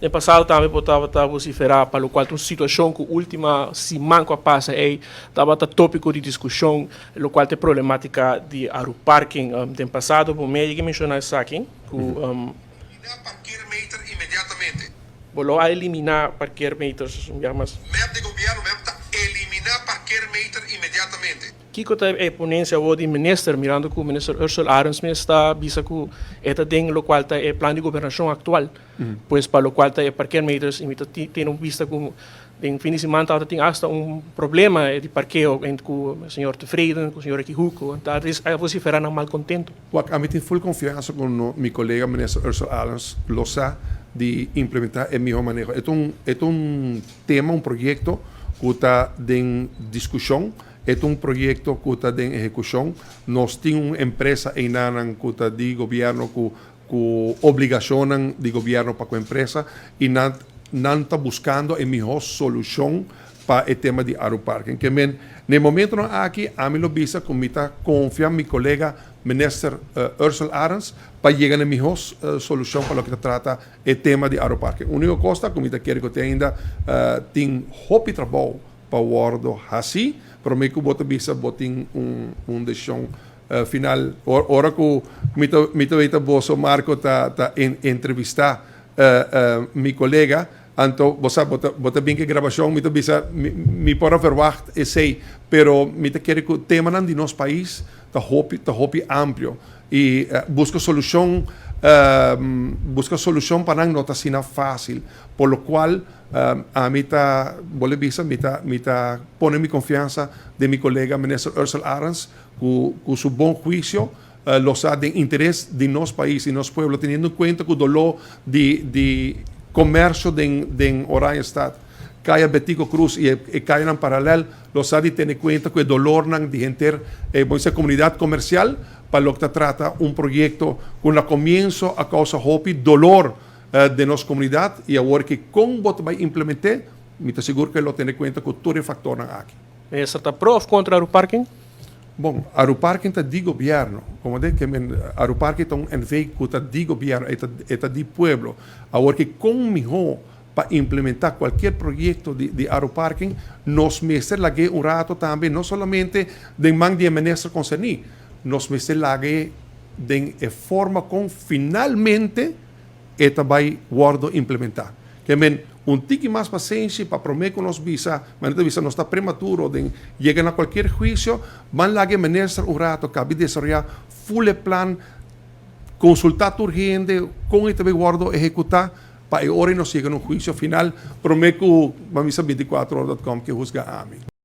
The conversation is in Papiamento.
Den pasado tambe bo tabata vocifera pa locual ta un situacion cu ultima siman cu a pasa ey tabata topico di discusion, locual ta e problematica di Aruparking. Den pasado bo me a yega menciona esaki cu. Elimina parkeermeter inmediatamente. Bo lo a elimina parkeermeters un biaha mas. Mep di gobierno mep ta elimina parkeermeter inmediatamente. Kiko ta e ponencia awor di minister, mirando cu minister Ursell Arends mes ta bisa cu e ta den locual ta e plan di gobernacion actual, pues pa locual ta e parkeermeters y mi ta tene un bista cu den fin di siman tabata tin hasta un problema di parkeo cu señor Tevreden, cu señor Ricky Hoek, ta a vocifera nan malcontento. Wak, ami tin full confiansa cu mi colega minister Ursell Arends lo sa di implementa e miho maneho. E ta un e ta un tema, un proyecto cu ta den discusion. E ta un proyekto ku ta den ehekushon. Nos tin un empresa einanan ku ta di gobièrnu ku ku obligashonnan di gobièrnu pa ku empresa i nan nan ta buskando e mihó solushon pa e tema di Aruparken. Ke men, na e momentunan aki ami lo bisa ku mi ta konfia mi kolega Minister Ursell Arends pa yega na e mihó solushon pa loke ta trata e tema di Aruparken. Úniko kos ta ku mi ta kere ku te ainda tin hopi trabou pa wordo haci, prome cu bo ta bisa bo tin un un decision final. Ora cu mi ta mi ta weta boso Marco ta ta entrevista mi colega, anto bo sa bo ta bo ta bin cu e grabacion, mi ta bisa mi mi por a verwacht esey, pero mi ta kere cu temanan di nos pais ta hopi ta hopi amplio y busca solucion busca solucion pa nan no ta asina facil, por lo cual Ami ta, bo le bisa, mi ta, mi ta pone mi confiansa den mi colega Minister Ursell Arends cu, cu su bon huicio lo sa den interes di nos pais y nos pueblo, teniendo en cuenta cu dolor di, di comercio den, den Oranjestad, Caya Betico Croes y e, e cayanan paralel lo sa di tene cuenta cu e dolornan di henter e, bo bisa, comunidad comercial pa loke ta trata un proyecto cu na comienzo a causa hopi dolor den nos komunidat i awor ki kon bo ta bai implement'é, mi ta sigur ku e lo tene kuenta ku tur e faktornan aki. Minister ta pro òf kontra Aruparking? Bon, Aruparking ta di gobièrnu. Komo de ke men Aruparking ta un NV ku ta di gobièrnu, e ta e ta di pueblo. Awor ki kon mihó pa implementá kualkier proyekto di di Aruparking, nos mester lag'é un rato tambe no solamente den man di e minister konserní, nos mester lag'é den e forma kon finalmente e ta bai wordo implementa. Ke men, un tiki mas pasenshi pa prome ku nos bisa, manera ta bisa nos ta prematuro den yega na kualkier huisio, ban laga e minister un rato kabi desaroya ful e plan, konsulta tur hende kon e ta bai wordo ehekuta pa e ora nos yega na un huisio final prome ku, ban bisa, 24 ora dot com ke husga ami.